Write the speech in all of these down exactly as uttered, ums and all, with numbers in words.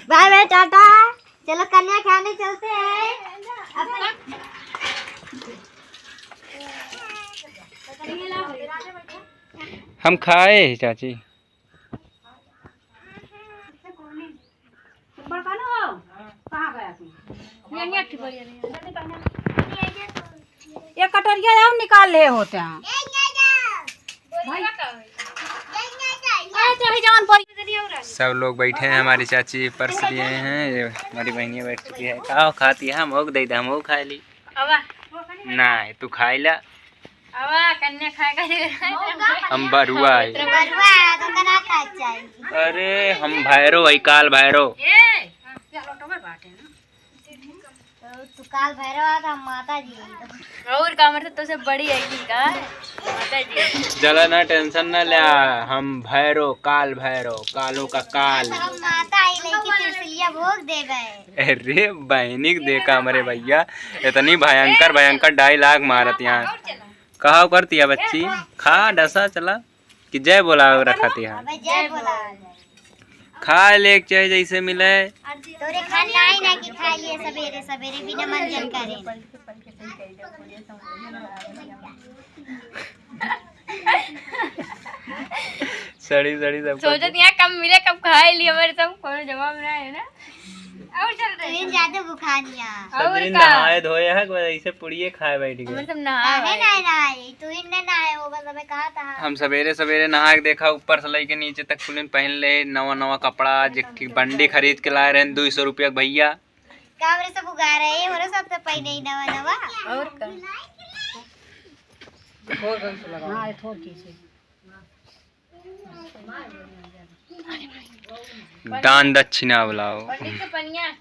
बाय बाय, टाटा। चलो, कन्या खाने चलते हैं। अपन हम खाए ही, चाची। बड़का ना हो, कहाँ गया तू? ये नहीं, अच्छी बोलिए नहीं। ये कटोरिया जाओ निकाल ले होते हैं। भाई, अरे, चाहे जवन परी। सब लोग बैठे हैं, हमारी चाची पर्स लिए हैं, ये हमारी बहनिया बैठ चुकी है। का हो खाती है? हम ओक दे दे, हम ओक खाए ली। आवा। ना, तू खाई ला। आवा, कन्या खाए का दे। हम बरुआ है। बरुआ है, तो कना खाए चाहिए। अरे, हम भैरो है, काल भैरो। ए, हाँ, ये लोटो में बाटे ना। तो तू काल भैरव आ, तो हम माता जी। और का, मतलब, तुझसे बड़ी है कि का? माता जी। जला ना, टेंशन ना ल्या, हम भैरो, काल भैरो, कालो का काल। हम माता आई नहीं कि त्रिशूलिया भोग देबे। अरे बहनी के देखा हमरे भैया, इतनी भयंकर, भयंकर dialogue मारत यहाँ। कहा करती है बच्ची, खा डसा चला। कि जय बोला रखा थी। अबे जय बोला। खा ले, चाहे जैसे मिले। तोरे खाना आई ना कि खा लिए सवेरे सवेरे बिना मंजन करे। सड़ी सड़ी सब सोचत यहाँ कब मिले, कब खाए लिए, हमारे सब कोनो जवाब ना है ना। और चल रहे तुहिन ज्यादा बुखानिया। और सजनी का? नहाए धोए है, कोई ऐसे पुड़िए खाए बैठ गए। मतलब नहाए काहे भाई। नहीं नहाए? तुहिन नहीं नहाए हो, बस हमें कहा था। हम सवेरे सवेरे नहा के देखा, ऊपर से लेके नीचे तक कुलिन पहन ले, नवा नवा कपड़ा, जे ठीक बंडी खरीद के लाए रहे दुई सौ रुपया के भैया। कावरे सब उगा रहे, हो रहे सब तो पहने ही नवा नवा। और का? हाँ, ये थोड़ी सी। दान दक्षिणा बुलाओ। पंडित के पनिया।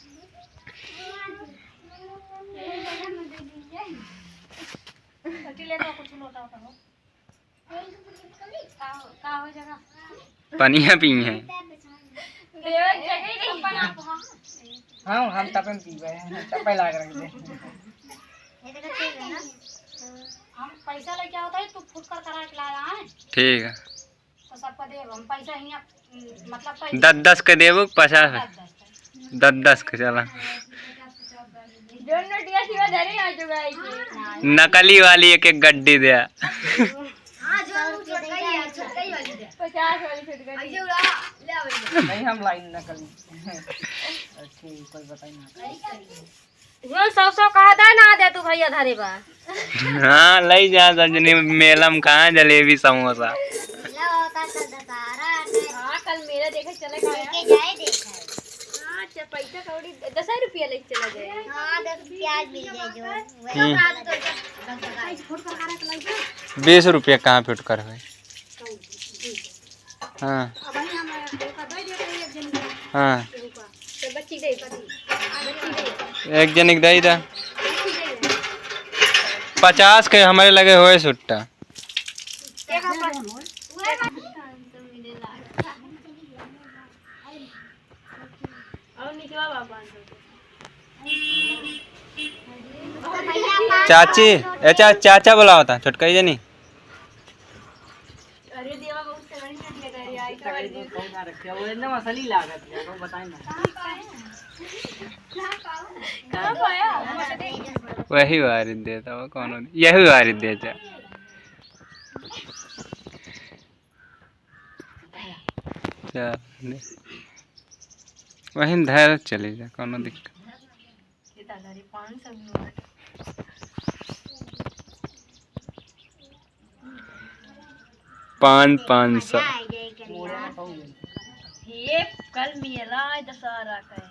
पनिया पी है। हाँ, हम तपे में पीबे, तपे लाग रख दे। हम पैसा लेके आवत है, तू फुटकर करा के लाया है। ठीक है। तो सबका देब हम पैसा हियाँ, मतलब, पैसा दस दस के देबो, पचास? दस दस के। दस दस के चला। जोन नोटिया सिवा धरे आ जो गाई के। नकली वाली एक एक गड्डी दे। हाँ, जो छोटका ही है, छोटका ही वाली दे। पचास वाली छोटका। ऐसे उड़ा, ले आवे। नहीं, हम लाइन नकली। ठीक, कोई बताई ना। जो सौ सौ कहा था ना दे तू भैया धरे बा। हाँ, लई जा सजनी, मेला में कहाँ जलेबी समोसा। मेला होता तो दशहरा है। हाँ, कल मेला देखे चले का लेके यार? जाए देखा। हाँ, अच्छा, पैसा कौड़ी दस रुपया लेके चला जाए। हाँ, दस रुपया आज मिल जाए जो। वही हम्म। बात तो जब बीस रुपया कहाँ फिट कर है? हाँ। हाँ। एक जने के दे दा। पचास के हमरे लगे होए सुट्टा। चाची, ए चा-, चाचा बुलावता, छोटका ही जनी। अरे देवा, बहुत सगड़ी चीज लगा रही है, आई तो कौन आ रखे? वो एकदम असली लागत है, वो बताए ना। कहाँ पाया? वही वारिद देता, वो कौन हो? यही वारिद देता। चल, ले। वहीं धर चले जा, कौनो दिक्कत। ये दादा रे, पाँच सौ नोट। पान पाँच सौ। मजा आ जाए करिया। ये कल मेला है दशहरा का है।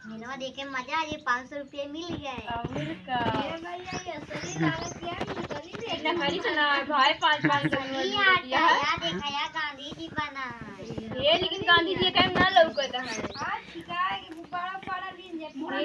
मेलवा देखे मजा आ जाए, पाँच सौ रुपये मिल गए। और का? ये भैया, ये असली लागत है, नकली भी है। नकली तो ना है भाई, पाँच, पाँच सौ नोट ये मिल आता गया। है, या देखा, या गांधी जी बना है। ये लेकिन गांधी जी का ना लौकता है। आज शिकायत के बड़ा, बड़ा दिन है। मूड़ा